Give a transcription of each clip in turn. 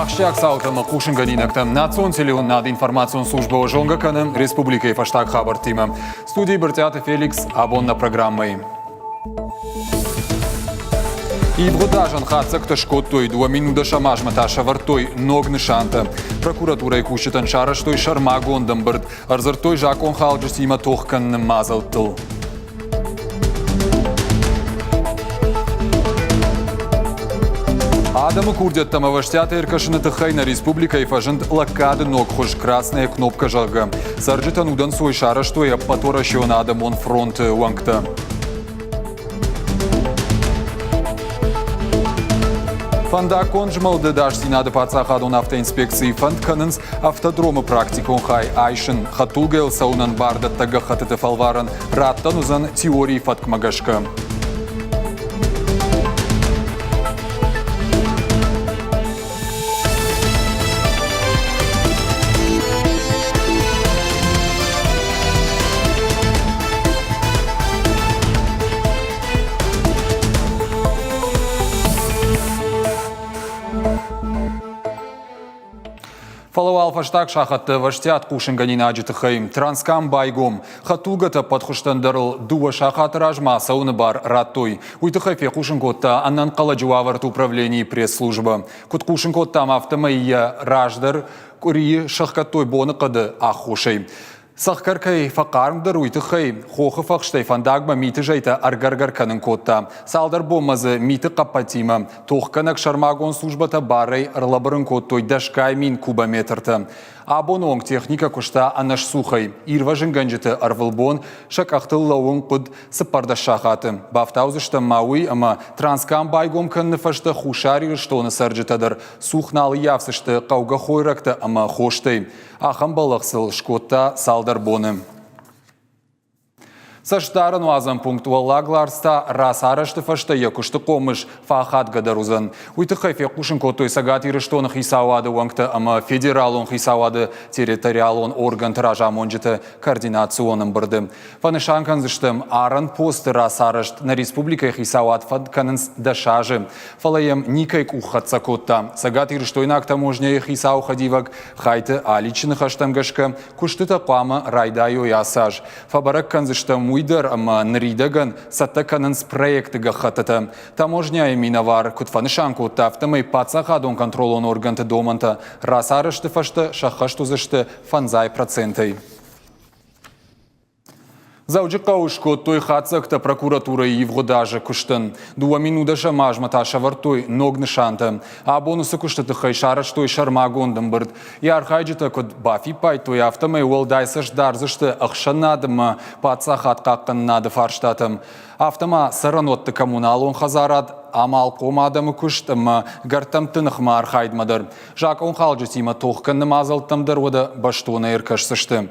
Ахсджиаг цаутӕ ӕмӕ хъусынгӕнинӕгтӕм национ телеуынынады информацион службӕ зонгӕ кӕны республикӕйы фӕстаг хабӕрттимӕ. Студийы Брытъиаты Феликс абон нӕ программӕйы. Ивгъуыд азӕн хатдзӕгтӕ скодтой, 2010 азмӕ та сӕвӕрдтой ног нысантӕ. Прокуратурӕйы кусджытӕн сарӕзтой сӕрмагонд ӕмбырд, ӕрдзырдтой закъонхалджытимӕ тох кӕныны мадзӕлттыл. Адӕмы курдиӕттӕм ӕвӕстиатӕй ӕркӕсыны тыххӕй нӕ республикӕйы фӕзынд лӕггады ног хуыз «Красная кнопка», зӕгъгӕ. Цӕрджытӕн удӕнцой сарӕзтой Ӕппӕтуӕрӕсеон адӕмон фронты уӕнгтӕ. Фӕндаггон змӕлды ӕдасдзинады паддзахадон автоинспекцийы фӕнд кӕнынц автодромы практикон хай айсын. Хӕдтулгӕйыл цӕуынӕн бардӕттӕг гӕххӕттыты фӕлварӕн раттӕн уыдзӕн теорийы фӕткмӕ гӕсгӕ. Фӕлӕ уал фӕстаг сахӕтты ӕвӕстиат хъусынгӕнинаджы тыххӕй Транскам байгом. Хӕдтулгӕтӕ ӕппӕт дӕр ыл дыууӕ сахаты размӕ ацӕуыны бар радтой. Уый тыххӕй фехъусын кодта ӕнӕнхъӕлӕджы уавӕрты управленийы пресс-службӕ. Куыд хъусын кодтам, афтӕмӕй йӕ раздӕр къуырийы сӕхгӕдтой боныхъӕды аххосӕй. Цӕхгӕр кӕй фӕхъармдӕр, уый тыххӕй хохы фӕхстӕй фӕндагмӕ миты зӕйтӕ ӕргӕргӕр кӕнын кодта. Цалдӕр бонмӕ дзы миты хъӕппӕтимӕ тохгӕнӕг сӕрмагонд службӕтӕ барӕй ӕрлӕбырын кодтой дӕсгай мин кубометртӕ. Абоны онг техникӕ куыста ӕнӕсцухӕй. Ирвӕзынгӕнджыты ӕрвылбон сӕ къӕхтыл лӕууын хъуыд 14 сахаты. Бафтаудзыстӕм ма уый, ӕмӕ Транскам байгом кӕныны фӕстӕ Хуссар Ирыстоны цӕрджытӕ дӕр цух нал ӕййафдзысты хъӕугӕ хойрӕгтӕ ӕмӕ хостӕй. Ахӕм бӕллӕх сыл скодта цалдӕр боны. Цӕстдарӕн уадзӕн пункт Уӕллаг Ларс та рацарӕзты фӕстӕ йӕ куысты хъомыс фӕахадгӕдӕр уыдзӕн. Уый тыххӕй фехъусын кодтой Цӕгат Ирыстоны хицауады уӕнгтӕ ӕмӕ федералон хицауады территориалон органты разамонджыты координацион ӕмбырды. Фӕнысан кӕндзыстӕм, арӕн посты рацарӕзт нӕ республикӕйы хицауад фӕнд кӕнынц 10 азы, фӕлӕ йӕм никӕй къух хӕццӕ кодта. Цӕгат Ирыстойнаг таможнӕйы хицауы хӕдивӕг Хайты Аличы ныхӕстӕм гӕсгӕ, куыстытӕ хъуамӕ райдайой ацы аз. Фӕбӕрӕг кӕндзыстӕм уый дӕр, ӕмӕ ныридӕгӕн цӕттӕ кӕнынц проекты гӕххӕттытӕ. Таможнӕйы минӕвар куыд фӕнысан кодта, афтӕмӕй паддзахадон контролон органты домӕнтӕ рацарӕзты фӕстӕ сӕххӕст уыдзысты 5%-ӕй. Дзӕуджыхъӕуы скодтой хатдзӕгтӕ прокуратурӕйы ивгъуыд азы куыстӕн. 2010 азмӕ та сӕвӕрдтой ног нысантӕ. Абон уыцы куысты тыххӕй сарӕзтой сӕрмагонд ӕмбырд. Йӕ архайджытӕ куыд бафиппайдтой, афтӕмӕй уӕлдай цӕст дардзысты ӕхсӕнад ӕмӕ паддзахад хъахъхъӕнынады фарстатӕм. Афтӕ ма цӕрӕнуӕтты коммуналон хӕдзарад, амалхъом адӕмы куыст ӕмӕ гӕртӕмтты ныхмӕ архайдмӕ дӕр. Закъонхалджытимӕ тох кӕныны мадзӕлттӕм дӕр уӕдӕ бӕстонӕй ӕркӕсдзысты.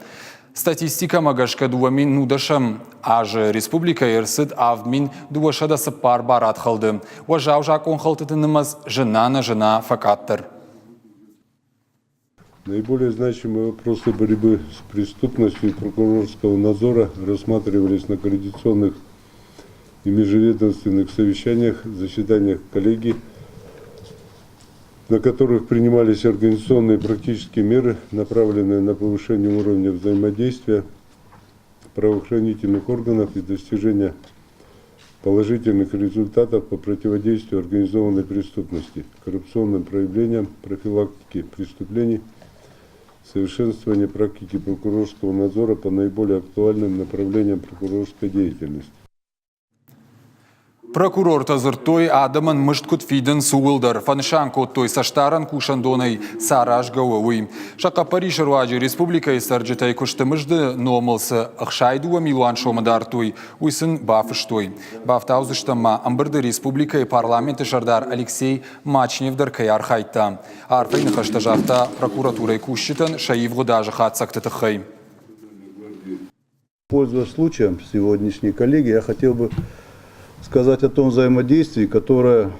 Статистикӕмӕ гӕсгӕ 2010 азы республикӕйы ӕрцыд 7204 барадхӕлды. Уӕззау закъонхӕлдтыты нымӕц зына-нӕзына фӕкъаддӕр. Наиболее значимые вопросы борьбы с преступностью и прокурорского надзора рассматривались на координационных и межведомственных совещаниях, заседаниях коллегий, на которых принимались организационные и практические меры, направленные на повышение уровня взаимодействия правоохранительных органов и достижение положительных результатов по противодействию организованной преступности, коррупционным проявлениям, профилактике преступлений, совершенствование практики прокурорского надзора по наиболее актуальным направлениям прокурорской деятельности. Прокурортӕ дзырдтой, адӕмӕн мызд куыд фидынц, ууыл дӕр. Фӕнысан кодтой, цӕстдарӕн кусӕндонӕй цы аразгӕ у, уый. Сӕ хъӕппӕрисы руаджы республикӕйы цӕрджытӕй куысты мызды номыл цы 62 милуан сомы дардтой, уый сын бафыстой. Бафтаудзыстӕм ма, ӕмбырды республикӕйы парламенты сӕрдар Алексей Мачнев дӕр кӕй архайдта. Арфӕйы ныхӕстӕ загъта прокуратурӕйы кусджытӕн сӕ ивгъуыд азы хатдзӕгты тыххӕй. Пользуясь случаем сегодняшней коллеги, я хотел бы сказать о том взаимодействии, которое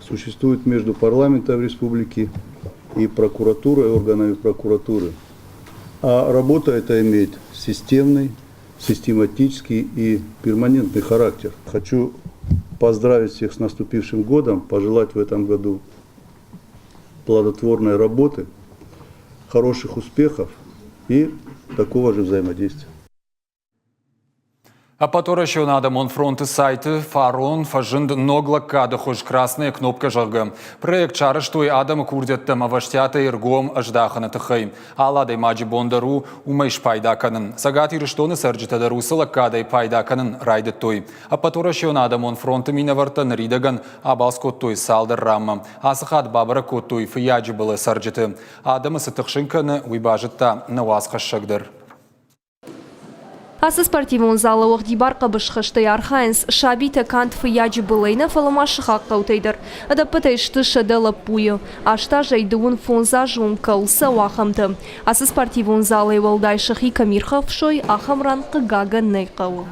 существует между парламентом республики и прокуратурой, органами прокуратуры. А работа эта имеет системный, систематический и перманентный характер. Хочу поздравить всех с наступившим годом, пожелать в этом году плодотворной работы, хороших успехов и такого же взаимодействия. Ӕппӕтуӕрӕсеон адӕмон фронты сайты фарон фӕзынд ног лӕггады хуыз «Красная кнопка», зӕгъгӕ. Проект сарӕзтой адӕмы курдиӕттӕм ӕвӕстиатӕй ӕргом ӕздахыны тыххӕй. Алы адӕймаджы бон дӕр у уымӕй спайда кӕнын. Цӕгат Ирыстоны цӕрджытӕ дӕр уыцы лӕггадӕй пайда кӕнын райдыдтой. Ӕппӕтуӕрӕсеон адӕмон фронты минӕвӕрттӕ ныридӕгӕн абалц кодтой цалдӕр ранмӕ. Ацы хатт бабӕрӕг кодтой Фыййаджыбылы цӕрджыты. Адӕмы цы тыхсын кӕны, уый базыдта нӕ уацхӕссӕг дӕр. Ацы спортивон залы уӕгъдибар хъӕбысхӕстӕй архайынц сабитӕ канд Фыййаджы былӕй нӕ, фӕлӕ ма сыхаг хъӕутӕй дӕр. Ӕдӕппӕтӕй сты 100 лӕппуйы. 8 азӕй 35 азы онг кӕуыл цӕуы, ахӕмтӕ. Ацы спортивон залӕй уӕлдай сӕхи кӕм ирхӕфсой, ахӕм ран, хъыгагӕн, нӕй хъӕуы.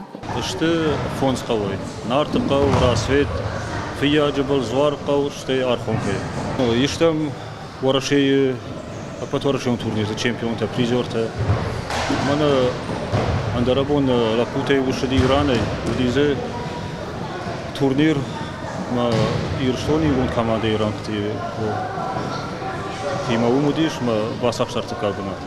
Сты фондз хъӕуӕй. Нарты хъӕу, Рассвет, Фыййаджы был, Дзуарыхъӕу, стӕй Архонкӕйы. Истӕм Уӕрӕсейы ӕппӕтуӕрӕсеон турнирты чемпионтӕ, призертӕ. Мӕнӕ ӕндӕрӕбон лӕппутӕй уыди Иранӕй, уыди дзы турнир ма Ирыстоны иугонд командӕйы рӕнхъты тимӕ уым уыдис мӕ бацахста ӕртыккаг бынат.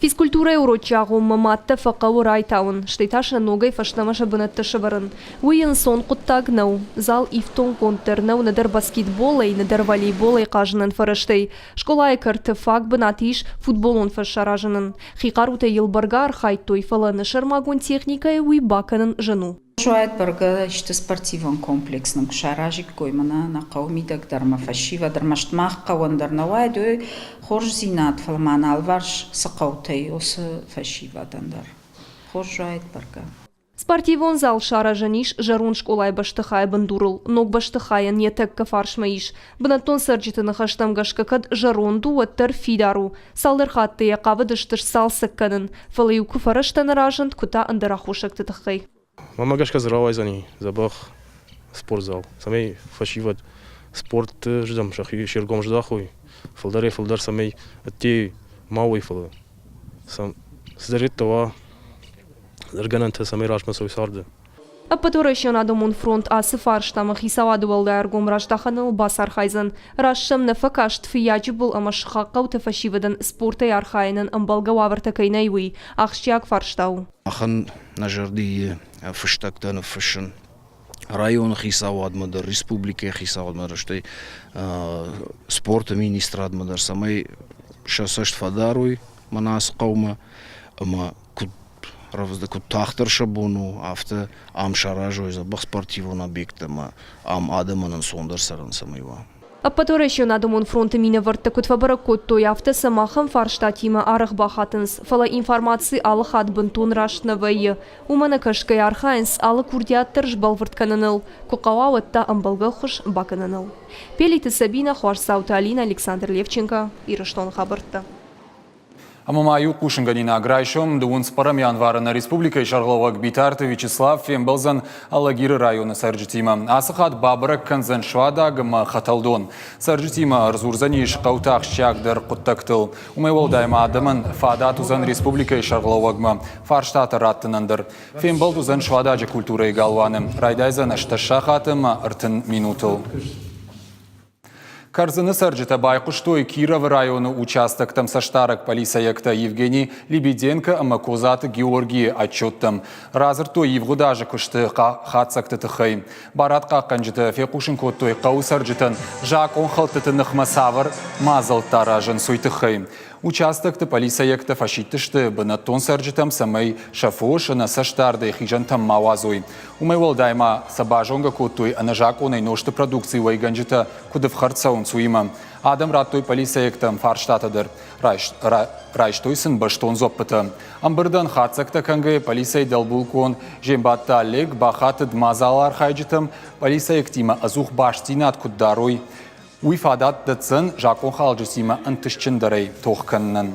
Физкультурӕйы урочы агъоммӕ мадтӕ фӕхъӕуы райтауын, стӕй та сӕ ногӕй фӕстӕмӕ сӕ бынӕтты сӕвӕрын. Уый ӕнцон хъуыддаг нӕу. Зал ифтонггонд дӕр нӕу нӕдӕр баскетболӕй, нӕдӕр волейболӕй хъазынӕн фӕрӕзтӕй. Скъолайы кӕрты фаг бынат ис футболон фӕз саразынӕн. Хи хъарутӕй йыл бӕргӕ архайдтой, фӕлӕ ӕнӕ сӕрмагонд техникӕйы уый бакӕнын зын у. Суайӕд бӕргӕ исты спортивон комплекс нын куы саразиккой, мӕнӕ нӕ хъӕуы мидӕг дӕр ӕмӕ фӕсивӕд, ӕрмӕст мах хъӕуӕн дӕр нӕ уаид уый хорздзинад, фӕлӕ ма нӕ алыварс цы хъӕутӕ и, уыцы фӕсивӕдӕн дӕр хорз уаид бӕргӕ. Спортивон зал саразӕн ис зӕронд скъолайы бӕстыхайы бындурыл. Ног бӕстыхайӕн йӕ тӕккӕ фарсмӕ ис. Бынӕттон цӕрджыты ныхӕстӕм гӕсгӕ кӕд зӕронд у, уӕддӕр фидар у. Цалдӕр хатты йӕ хъавыдысты сцалцӕг кӕнын, фӕлӕ-иу куы фӕрӕзтӕ нӕ разынд, куы та ӕндӕр аххосӕгты тыххӕй. Мӕнмӕ гӕсгӕ дзы рауайдзӕни дзӕбӕх спортзал, цӕмӕй фӕсивӕд спорты здӕм сӕхи се ргом здахой, фылдӕрӕй-фылдӕр цӕмӕй ӕдде ма уой, фӕлӕ сӕм цыдӕриддӕр уа ӕргӕнӕнтӕ, цӕмӕй размӕ цӕуой царды. Ӕппӕтуӕрӕсеон адӕмон фронт ацы фарстамӕ хицауады уӕлдай ӕргом раздахыныл бацархайдзӕн. Раст сӕм нӕ фӕкаст Фыййаджы был ӕмӕ сыхаг хъӕуты фӕсивӕдӕн спортӕй архайынӕн ӕмбӕлгӕ уавӕртӕ кӕй нӕй, уый ахсджиаг фарста у. Махӕн нӕ зӕрдийы фыстӕгтӕ ныффыссын районы хицауадмӕ дӕр, республикӕйы хицауадмӕ дӕр, стӕй спорты министрадмӕ дӕр, цӕмӕй сӕ цӕст фӕдарой мӕнӕ ацы хъӕумӕ ӕмӕ куыд рӕвдз куыд тагъддӕр сӕ бон у, афтӕ ам саразой дзӕбӕх спортивон объекттӕ ӕмӕ ам адӕмӕн ӕнцондӕр цӕрӕн цӕмӕй уа. Ӕппӕтуӕрӕсеон адӕмон фронты минӕвӕрттӕ куыд фӕбӕрӕг кодтой, афтӕ сӕм ахӕм фарстатимӕ арӕх бахатынц, фӕлӕ информаци алы хатт бынтон раст нӕ вӕййы. Уымӕ нӕ кӕсгӕйӕ архайынц алы курдиат дӕр сбӕлвырд кӕныныл, куы хъӕуа, уӕд та ӕмбӕлгӕ ӕххуыс бакӕныныл. Пелиты Сабинӕ, Хуасдзауты Алинӕ, Александр Левченко, Ирыстоны хабӕрттӕ. Ӕмӕ ма иу хъусынгӕнинаг райсом дыууын цыппӕрӕм январы нӕ республикӕйы сӕргълӕууӕг Битарты Вячеслав фембӕлдзӕн Алагиры районы цӕрджытимӕ. Ацы хатт бабӕрӕг кӕндзӕн Суадаг ӕмӕ Хӕтӕлдон. Цӕрджытимӕ ӕрдзурдзӕнис хъӕуты ахсджиагдӕр хъуыддӕгтыл. Уымӕй уӕлдай ма адӕмӕн фадат уыдзӕн республикӕйы сӕргълӕууӕгмӕ фарстатӕ раттынӕн дӕр. Фембӕлд уыдзӕн Суададжы культурӕйы галуаны. Райдайдзӕн 8 сахаты ӕмӕ 30 минутыл. Кӕрдзыны цӕрджытӕ байхъуыстой Кировы районы участоктӕм цӕстдарӕг пъӕлицӕйӕгтӕ Евгений Лебеденко ӕмӕ Козаты Георгийы отчеттӕм. Радзырдтой ивгъуыд азы куысты хатдзӕгты тыххӕй. Барадхъахъхъӕнджытӕ фехъусын кодтой хъӕуы цӕрджытӕн закъонхӕлдтыты ныхмӕ цавӕр мадзӕлттӕ аразынц, уый тыххӕй. Участокты пъӕлицӕйӕгтӕ фӕсидтысты бынӕттон цӕрджытӕм, цӕмӕй сӕ фос ӕнӕ цӕстдардӕй хизӕнтӕм ма уадзой. Уымӕй уӕлдай ма сӕ базонгӕ кодтой ӕнӕзакъонӕй нозты продукци уӕйгӕнджытӕ куыд ӕфхӕрд цӕуынц, уыимӕ. Адӕм радтой пъӕлицӕйӕгтӕм фарстатӕ дӕр. Райстой сын бӕстон дзуӕппытӕ. Ӕмбырдӕн хатдзӕгтӕ кӕнгӕйӕ пъӕлицӕйы дӕлбулкъон Зембатты Олег бахатыд мадзалы архайджытӕм, пъӕлицӕйӕгтимӕ ӕдзух бастдзинад куыд дарой, уый фадат дӕтдзӕн закъонхалджытимӕ ӕнтыстджындӕрӕй тох кӕнынӕн.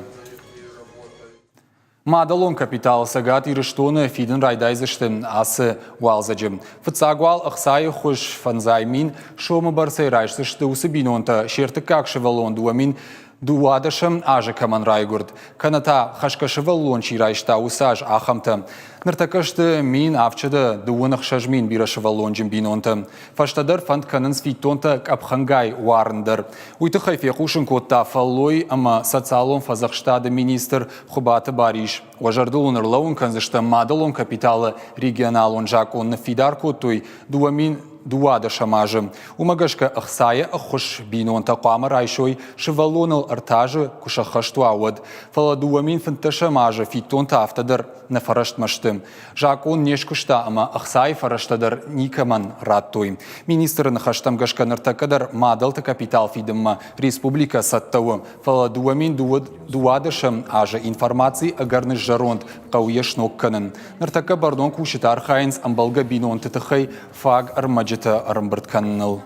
Мадӕлон капитал Цӕгат Ирыстоны фидын райдайдзысты ацы уалдзӕджы. Фыццаг уал ӕхцайы хуыз 5000 сомы бӕрцӕй райсдзысты уыцы бинонтӕ, се ртыккаг сывӕллон 2000. 12 азы кӕмӕн райгуырд, кӕнӕ та хӕсгӕ сывӕллон чи райста, уыцы аз ахӕмтӕ. Ныртӕккӕ сты 1076 000 бирӕсывӕллонджын бинонтӕ. Фӕстӕдӕр фӕнд кӕнынц фиддонтӕ къӕпхӕнгай уарын дӕр. Уый тыххӕй фехъусын кодта фӕллой ӕмӕ социалон фӕдзӕхстады министр Хуыбаты Барис. Уӕ зӕрдыл уын ӕрлӕууын кӕндзыстӕм, мадӕлон капиталы регионалон закъон ныффидар кодтой 2012 азы. Уымӕ гӕсгӕ ӕхцайы ӕххуыс бинонтӕ хъуамӕ райсой сывӕллоныл ӕртӕ азы куы сӕххӕст уа, уӕд. Фӕлӕ 2015 азы фиддонтӕ афтӕ дӕр нӕ фӕрӕстмӕ сты. Закъон не скуыста ӕмӕ ӕхцайы фӕрӕзтӕ дӕр никӕмӕн радтой. Министры ныхӕстӕм гӕсгӕ ныртӕккӕ дӕр мадӕлты капитал фидынмӕ республикӕ цӕттӕ у. Фӕлӕ 2012 азы информаци ӕгӕр ныззӕронд, хъӕуы йӕ сног кӕнын. Ныртӕккӕ бӕрнон кусджытӕ архайынц ӕмбӕлгӕ бинонты тыххӕй фаг ӕрмӕджытӕ ӕрӕмбырд кӕныныл.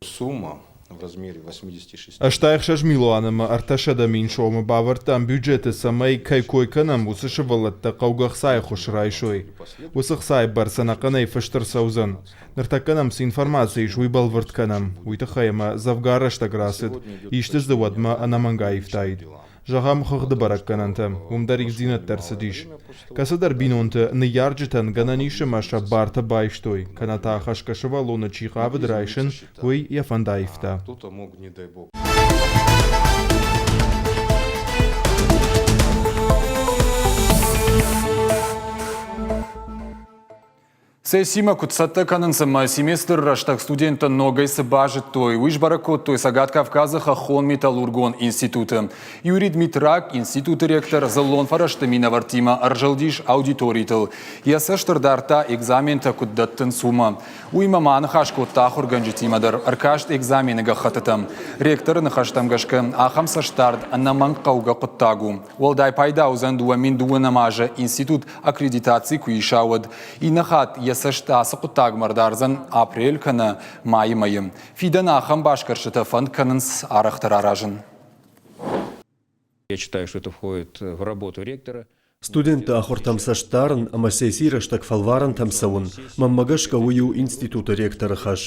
Сумма в размере 86 86 милуан ӕмӕ 300 000 сомы бавӕрдтам бюджеты, цӕмӕй, кӕй кой кӕнӕм, уыцы сывӕллӕттӕ хъӕугӕ ӕхцайы ххуыс райсой. Уыцы ӕхцайы бӕрц ӕнӕхъӕнӕй фыст ӕрцӕудзӕн. Ныртӕккӕ нӕм цы информаци ис, уый бӕлвырд кӕнӕм. Уый тыххӕй ӕмӕ дзӕвгар рӕстӕг рацыд, исты дзы уӕдмӕ ӕнӕмӕнг аивтаид. Зӕгъӕм, хыгъды бӕрӕггӕнӕнтӕ, уым дӕр ивддзинӕдтӕ ӕрцыдис. Кӕцыдӕр бинонты ныййарджытӕн гӕнӕн ис ӕмӕ сӕ бартӕ байстой, кӕнӕ та хӕсгӕ сывӕллоны чи хъавыд райсын, уый йӕ фӕнд аивта. Сессимӕ куыд цӕттӕ кӕнынц ӕмӕ семестры рӕстӕг студенттӕ ногӕй цы базыдтой, уый сбӕрӕг кодтой Цӕгат Кавказы хӕххон-металлургон институты. Юрий Дмитрак, институты ректор, дзыллон фӕрӕзты минӕвӕрттимӕ ӕрзылдис аудиторитыл. Йӕ цӕст ӕрдардта экзаментӕ куыд дӕттынц, уымӕ. Уыимӕ ма аныхас кодта ахуыргӕнджытимӕ дӕр, ӕркаст экзамены гӕххӕттытӕм. Ректоры ныхӕстӕм гӕсгӕ, ахӕм цӕстдард ӕнӕмӕнг хъӕугӕ хъуыддаг у. Уӕлдай пайда уыдзӕн 2002 азы институт аккредитаци куы иса, уӕд. Иннӕ хатт йӕ цӕст ацы хъуыддагмӕ ӕрдардзӕн апрель кӕнӕ майы мӕйы. Фидӕны ахӕм басгӕрстытӕ фӕнд кӕнынц арӕхдӕр аразын. Я считаю, что это входит в работу ректора. Студентты ахуыртӕм цӕст дарын ӕмӕ сессийы рӕстӕг фӕлварӕнтӕм цӕуын, мӕнмӕ гӕсгӕ уый у институты ректоры хӕс.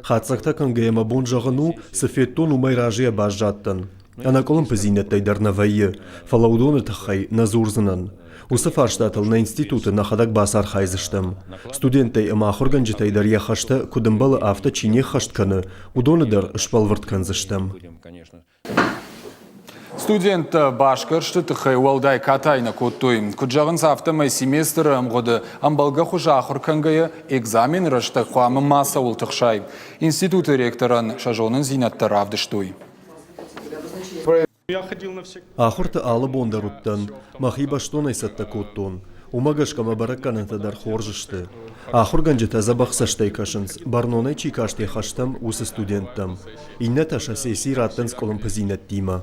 Хатдзӕгтӕ кӕнгӕйӕ мӕ бон зӕгъын у, цы федтон, уымӕй разыйӕ баззадтӕн. Ӕнӕкъуылымпыдзинӕдтӕй дӕр нӕ вӕййы, фӕлӕ уыдоны тыххӕй нӕ дзурдзынӕн. Уыцы фарстатыл нӕ институты нӕхӕдӕг бацархайдзыстӕм. Студенттӕй ӕмӕ ахуыргӕнджытӕй дӕр йӕ хӕстӕ куыд ӕмбӕлы, афтӕ чи не ххӕст кӕны, уыдоны дӕр сбӕлвырд кӕндзыстӕм. Студенттӕ басгӕрсты тыххӕй уӕлдай катай нӕ кодтой. Куыд зӕгъынц, афтӕмӕй семестры ӕмгъуыды ӕмбӕлгӕ хуызы ахуыр кӕнгӕйӕ экзамены рӕстӕг хъуамӕ мацӕуыл тыхсай. Институты ректорӕн сӕ зонындзинӕдтӕ равдыстой. Ахуырты алы бон дӕр уыдтӕн, мӕхи бӕстонӕй цӕттӕ кодтон. Уымӕ гӕсгӕ мӕ бӕрӕггӕнӕнтӕ дӕр хорз сты. Ахуыргӕнджытӕ дзӕбӕх цӕстӕй кӕсынц, бӕрнонӕй чи каст йӕ хӕстӕм, уыцы студенттӕм. Иннӕтӕ сӕ сесси раттынц къуылымпыдзинӕдтимӕ.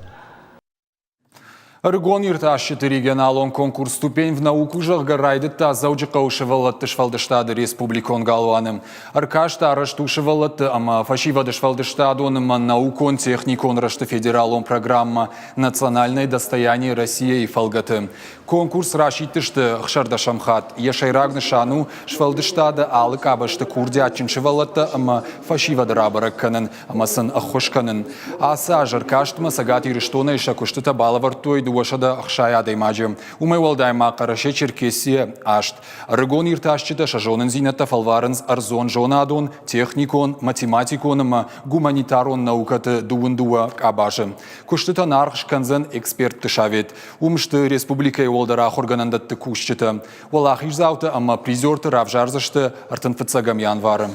Ӕрыгон иртасджыты регионалон конкурс «Ступень в науку» зӕгъгӕ, райдыдта Дзӕуджыхъӕуы сывӕллӕтты сфӕлдыстады республикон галуаны. Ӕркаст арӕзт у сывӕллӕтты ӕмӕ фӕсивӕды сфӕлдыстадон ӕмӕ наукон-техникон рӕзты федералон программӕ «Национальное достояние России» фӕлгӕты. Конкурс расидтысты ӕхсӕрдӕсӕм хатт. Йӕ сӕйраг нысан у сфӕлдыстады алы къабӕзты курдиатджын сывӕллӕттӕ ӕмӕ фӕсивӕды рабӕрӕг кӕнын ӕмӕ сын ӕххуыс кӕнын. Ацы аз ӕркастмӕ Цӕгат Ирыстонӕй сӕ куыстытӕ балӕвӕрдтой 260 адӕймаджы. Уымӕй уӕлдай ма Хъӕрӕсе-Черкесийӕ аст. Ӕрыгон иртасджытӕ сӕ зонындзинӕдтӕ фӕлварынц ӕрдзон зонадон, техникон, математикон ӕмӕ гуманитарон наукӕты дыууын дыууӕ къабазы. Куыстытӕн аргъ скӕндзӕн экспертты совет. Уым сты республикӕйы уӕлдӕр ахуыргӕнӕндӕтты кусджытӕ. Уӕлахиздзаутӕ ӕмӕ призерты равзардзысты 35 январы.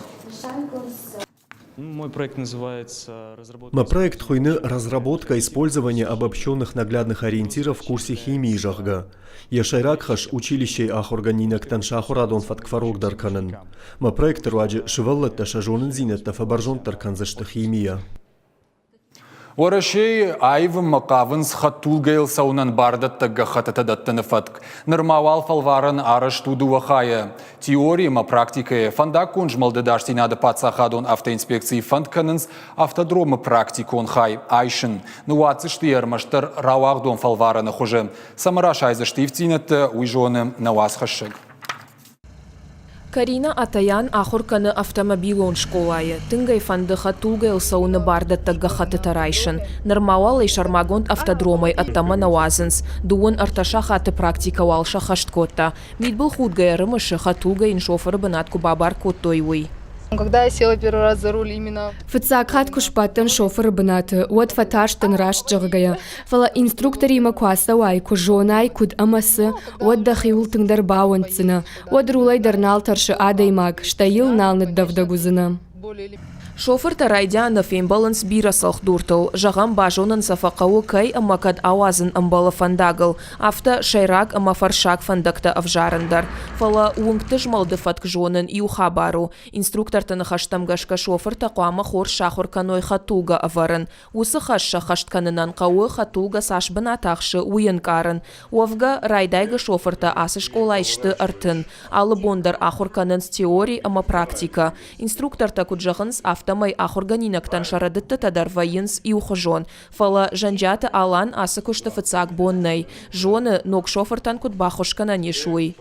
Мой проект называется Мӕ проект хуыйны «Разработка использования обобщенных наглядных ориентиров в курсе химии», зӕгъгӕ. Йӕ сӕйраг хӕс училищейы ахуыргӕнинӕгтӕн сӕ ахуырадон фӕтк фӕрогдӕр кӕнын. Мӕ проекты руаджы сывӕллӕттӕ сӕ зонындзинӕдтӕ фӕбӕрзонддӕр кӕндзысты химийӕ. Уӕрӕсейы аивынмӕ хъавынц хӕдтулгӕйыл цӕуынӕн бардӕттӕг гӕххӕттытӕ дӕттыны фӕтк. Нырма уал фӕлварӕн арӕзт у дыууӕ хайӕ. Теори ӕмӕ практикӕйы фӕндаггон змӕлды ӕдасдзинады паддзахадон автоинспекцийы фӕнд кӕнынц автодромы практикон хай айсын. Ныууадздзысты йӕ ӕрмӕстдӕр рауагъдон фӕлварӕны хуызы. Цӕмӕ расайдзысты ивддзинӕдтӕ, уый зоны нӕ уацхӕссӕг. Карина Атаян ахуыр кӕны автомобилон скъолайы. Тынг ӕй фӕнды хӕдтулгӕйыл цӕуыны бардӕттӕг гӕххӕттытӕ райсын. Нырма уал ӕй сӕрмагонд автодромӕй ӕддӕмӕ нӕ уадзынц. Дыууын ӕртӕ сахаты практикӕ уал сӕххӕст кодта. Мидбылхудгӕ ӕрымысы, хӕдтулгӕ йын шофыры бынат куы бабар кодтой, уый. Когда я села первый раз за руль именно Фыццаг хатт куы сбадтӕн шофыры бынаты, уӕд фӕтарстӕн раст зӕгъгӕйӕ. Фӕлӕ инструкторимӕ куы ацӕуай, куы зонай, куыд ӕмӕ цы, уӕд дӕхиуыл тынгдӕр баууӕнддзынӕ. Уӕд рулӕй дӕр нал тӕрсы адӕймаг, стӕй йыл нал ныддӕвдӕг уыдзынӕ. Шофыртӕ райдианы фембӕлынц бирӕ цӕлхдуртыл. Зӕгъӕм, базонын сӕ фӕхъӕуы, кӕй ӕмӕ кӕд ауадзын ӕмбӕлы фӕндагыл, афтӕ сӕйраг ӕмӕ фӕрссаг фӕндӕгтӕ ӕвзарын дӕр. Фӕлӕ уынгты змӕлды фӕтк зонын иу хабар у. Инструкторты ныхӕстӕм гӕсгӕ шофыртӕ хъуамӕ хорз сахуыр кӕной хӕдтулгӕ ӕвӕрын. Уыцы хӕс сӕххӕст кӕнынӕн хъӕуы, хӕдтулгӕ цас бынат ахсы, уый ӕнкъарын. Уӕвгӕ, райдайгӕ шофыртӕ ацы скъолайы сты 30. Алы бон дӕр ахуыр кӕнынц теори ӕмӕ практикӕ. Инструктортӕ куыд зӕгъынц, афтӕмӕй ахуыргӕнинӕгтӕн сӕ рӕдыдтытӕ дӕр вӕййынц иухуызон. Фӕлӕ Зӕнджиаты Алан ацы куысты фыццаг бон нӕй. Зоны, ног шофыртӕн куыд баххуыс кӕнӕн ис, уый.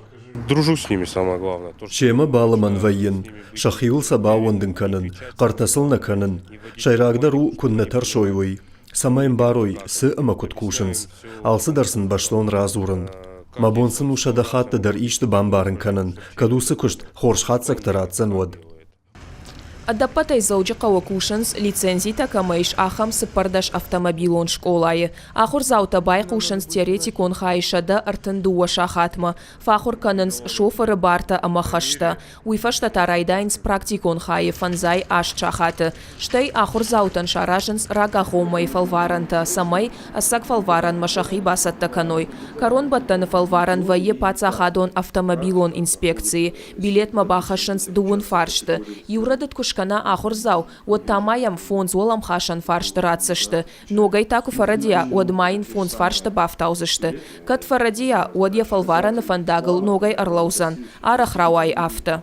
Дружу с ними, самое главное. Семӕ балымӕн вӕййын, сӕхиуыл сӕ баууӕндын кӕнын, хъӕртӕ сыл нӕ кӕнын. Сӕйрагдӕр у, куыд нӕ тӕрсой, уый. Цӕмӕй ӕмбарой, цы ӕмӕ куыд кусынц. Алцыдӕр сын бӕстон радзурын. Мӕ бон сын у 100 хатты дӕр исты бамбарын кӕнын, кӕд уыцы куыст хорз хатдзӕгтӕ ратдзӕн, уӕд. Ӕдӕппӕтӕй Дзӕуджыхъӕуы кусынц, лицензитӕ кӕмӕ ис, ахӕм 14 автомобилон скъолайы. Ахуырдзаутӕ байхъусынц теоретикон хайы 132 сахатмӕ, фӕахуыр кӕнынц шофыры бартӕ ӕмӕ хӕстӕ. Уый фӕстӕ та райдайынц практикон хайы 58 сахаты. Стӕй ахуырдзаутӕн саразынц рагагъоммӕйы фӕлварӕнтӕ, цӕмӕй ӕцӕг фӕлварӕнмӕ сӕхи бацӕттӕ кӕной. Кӕронбӕттӕны фӕлварӕн вӕййы паддзахадон автомобилон инспекцийы. Билетмӕ бахӕссынц дыууын фарсты. Иу рӕдыд куы скӕна ахуырдзау, уӕд та ма йӕм фондз уӕлӕмхасӕн фарсты ратдзысты. Ногӕй та куы фӕрӕдийа, уӕд ма йын фондз фарсты бафтаудзысты. Кӕд фӕрӕдийа, уӕд йӕ фӕлварӕны фӕндагыл ногӕй ӕрлӕудзӕн. Арӕх рауайы афтӕ.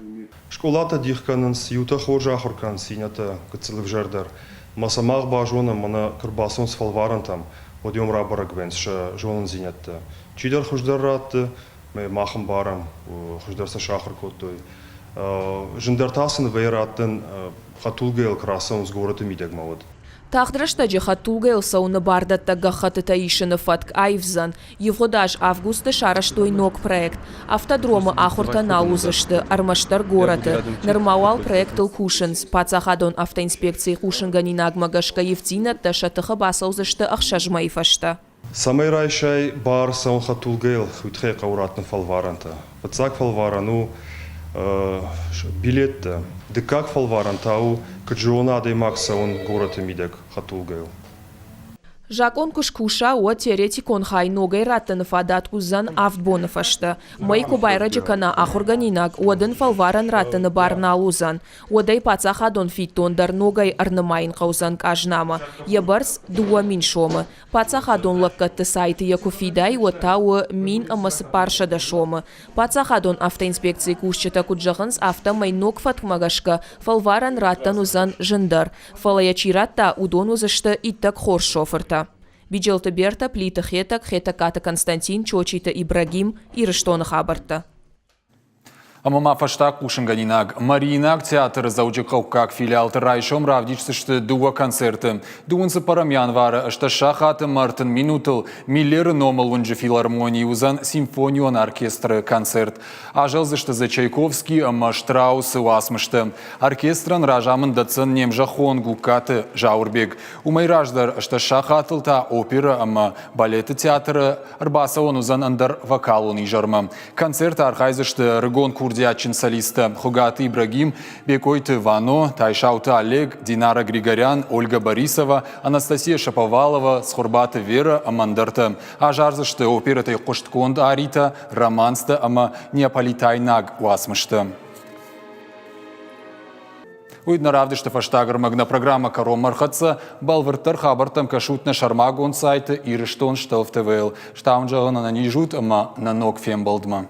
Скъолатӕ дих кӕнынц, иутӕ хорз ахуыр кӕнынц, иннӕтӕ гыццыл ӕвзӕрдӕр. Мӕ сӕ мах базонӕм, мӕнӕ куы рбацӕуынц фӕлварӕнтӕм, уӕд уым рабӕрӕг вӕййынц сӕ зонындзинӕдтӕ. Чидӕр хуыздӕр ратты, мах ӕмбарӕм, хуыздӕр сӕ сахуыр кодтой. Зындӕр та сын вӕййы раттын, хӕдтулгӕйыл куы рацӕуынц горӕты мидӕгмӕ, уӕд. Тагъд рӕстӕджы хӕдтулгӕйыл цӕуыны бардӕттӕг гӕххӕттытӕ исыны фӕтк аивдзӕн. Ивгъуыд аз августы сарӕзтой ног проект. Автодромы ахуыртӕ нал уыдзысты, ӕрмӕстдӕр горӕты. Нырма уал проектыл кусынц. Паддзахадон автоинспекцийы хъусынгӕнинагмӕ гӕсгӕ ивддзинӕдтӕ сӕ тыхы бацӕудзысты ӕхсӕз мӕйы фӕстӕ. Цӕмӕй райсай бар цӕуын хӕдтулгӕйыл, уый тыххӕй хъӕуы раттын фӕлварӕнтӕ. Фыццаг фӕлварӕн у билеттӕ. Дыккаг фӕлварӕн та у, куыд зоны адӕймаг цӕуын горӕты мидӕг хӕдтулгӕйыл. Закъон куы скуса, уӕд теоретикон хай ногӕй раттыны фадат уыдзӕн авд боны фӕстӕ. Мӕй куы байрӕджы кӕна ахуыргӕнинаг, уӕд ын фӕлварӕн раттыны бар нал уыдзӕн. Уӕд ӕй паддзахадон фиддон дӕр ногӕй ӕрнымайын хъӕудзӕн къазнамӕ. Йӕ бӕрц 2000 сомы. Паддзахадон лӕггӕдты сайты йӕ куы фидай, уӕд та у 1400 сомы. Паддзахадон автоинспекцийы кусджытӕ куыд зӕгъынц, афтӕмӕй ног фӕткмӕ гӕсгӕ фӕлварӕн раттӕн уыдзӕн зындӕр. Фӕлӕ йӕ чи радта, уыдон уыдзысты иттӕг хорз шофыртӕ. Биджелты Бертӕ, Плиты Хетӕг, Хетӕгкаты Константин, Чочиты Ибрагим, Ирыстоны хабӕрттӕ. Ӕмӕ ма фӕстаг хъусынгӕнинаг. Мариинаг театры Дзӕуджыхъӕуккаг филиалты райсом равдисдзысты дыууӕ концерты. Дыууын цыппӕрӕм январы 80 сахаты ӕмӕ 30 минутыл Миллеры номыл уынджы филармонийы уыдзӕн симфонион оркестры концерт. Азӕлдзысты дзы Чайковский ӕмӕ Штраусы уацмыстӕ. Оркестрӕн разамынд дӕтдзӕн не мзӕххон Гугкаты Зауырбег. Уымӕй раздӕр 80 сахатыл та оперӕ ӕмӕ балеты театры ӕрбацӕуӕн уыдзӕн ӕндӕр вокалон изӕрмӕ. Концерты архайдзысты ӕрыгон курдиатджын солисттӕ Хуыгаты Ибрагим, Бекъойты Вано, Тайсауты Олег, Динара Григорян, Ольга Борисова, Анастасия Шаповалова, Цхуырбаты Вера ӕмӕ ӕндӕртӕ. Азардзысты оперӕтӕй хъуыстгонд аритӕ, романстӕ ӕмӕ неаполитайнаг уацмыстӕ. Уый нӕ равдысты фӕстаг ӕрмӕг нӕ программӕ кӕронмӕ ӕрхӕццӕ. Бӕлвырддӕр хабӕрттӕм кӕсут нӕ сӕрмагонд сайты Ирыстон Штелф ТВ-йыл. Стауын зӕгъын ӕнӕниз ут ӕмӕ нӕ ног фембӕлдмӕ.